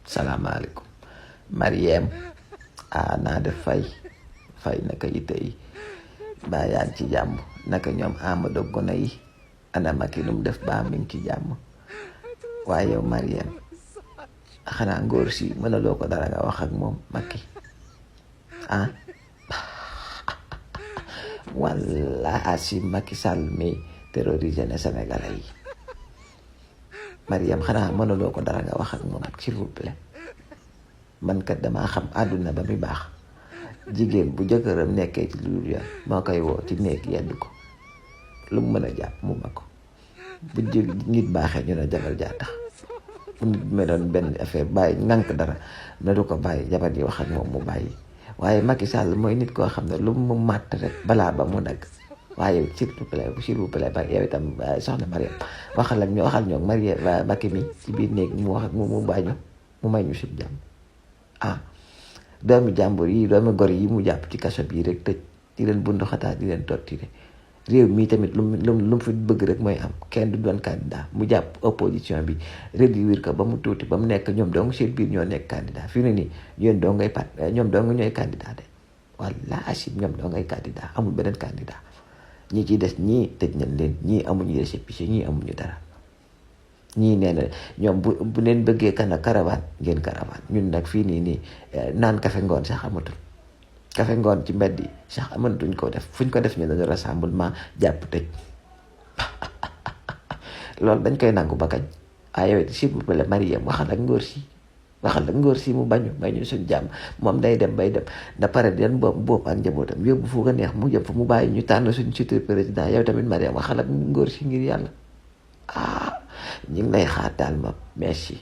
salaamaaleykum Mariem naa def fay naka yitte yi baa yaa ngi ci jàmm naka ñoom Amadou gone yi ana Macky nu mu def baa mi ngi ci jàmm waaye yow Mariem xanaa ngóor si mënaloo ko dara nga wax ak moom Macky walla si Macky Sall mi terrorisé na Sénégalais yi Mariem xanaa mënaloo ko dara nga wax ak moom s'il vous plaît man kat damaa xam àdduna ba muy baax jigéen bu jëkkëram nekkee ci lu yoon moo koy woo ci néeg yedd ko lu mu mën a jàpp mu ba ko bu nit baaxee ñu ne jabar jaa tax bu nit meloon benn affaire bàyyi ngànk dara na du ko bàyyi jabar yi wax ak moom mu bàyyi waaye Macky Sall mooy nit koo xam ne lu mu màtt rek balaa ba mu dagg waaye s'il vous plaît ba yow itam soxna Mariam waxal ak ñu waxal ñoom Mariam Macky mi ci biir néeg mu wax ak mu bàyyi mu may ñu si jàmm doomi jàmbur yi doomi gor yi mu jàpp ci kaso bii rek tëj di leen bundu xataa di leen torturé réew mii tamit lu mu fi bëgg rek mooy am kenn du doon candidat mu jàpp opposition bi réduire ko ba mu tuuti ba mu nekk ñoom dong seen biir ñoo nekk candidat fii ne nii yéen doo ngay ñoom dong ñooy candidat de walla asib ñoom doo ngay candidat amul beneen candidat ñi ci des ñii tëj nañ leen ñii amuñu récépissé ñii amuñu dara ñii nee na ñoom bu leen bëggee caravane ngeen caravane ñun nag fii nii naan kafe ngoon sax amatul kafe ngoon ci mbedd yi sax amatuñ ko def fuñ ko def ñu dañu rassemblement jàpp tëj loolu dañ koy nangu ba kañ yow s'il vous plaît Mariam waxal ak ngóor si mu bañu suñ jàmm moom day dem bay dem da pare den boobu ak njabootam yóbbu fu ko neex mu jëm fa mu bàyyi ñu tànn suñ futur président yow tamit Mariam waxal ak ngóor si ngir yàlla ñu ngi lay xaar daal ma merci